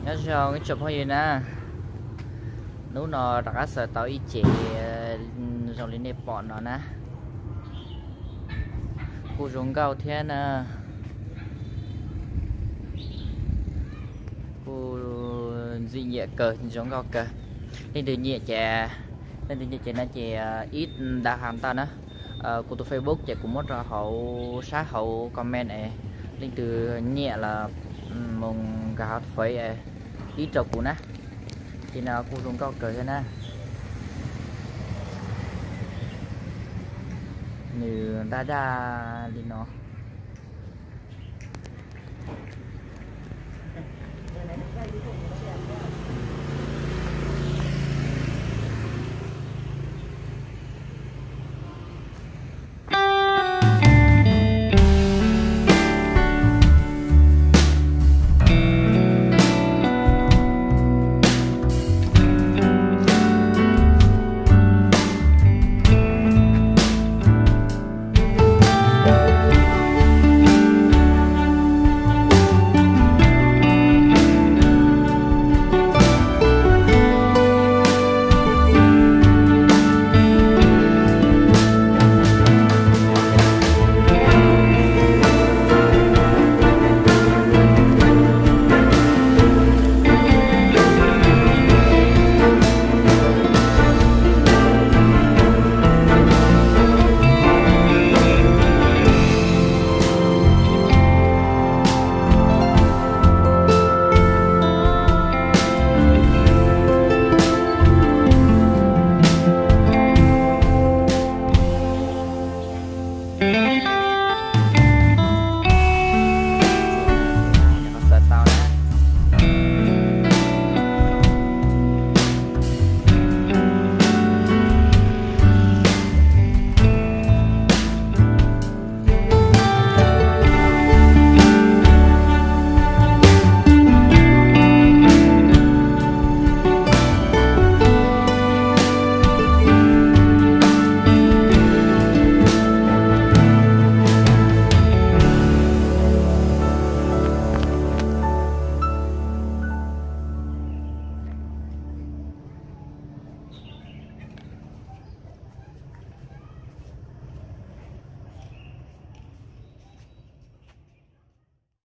Nyob zoo ib tsoom phooj ywg na, hnub no rov qab xaws tau ib cev zoo li nej pom no na. Kuj zoo nkauj thiab na, kuj ntxim nyiam kawg, zoo nkauj kawg. Leej twg nyiam ces, leej twg nyiam ces no ces ib nta has ntawm na, kuv tus Facebook ces kuv muab rau hauv sab hauv comment es, leej twg nyiam los mus nkag hauv Face es ib rau kuv na. Ces no kuj zoo nkauj kawg thiab na. Nws daj daj li no.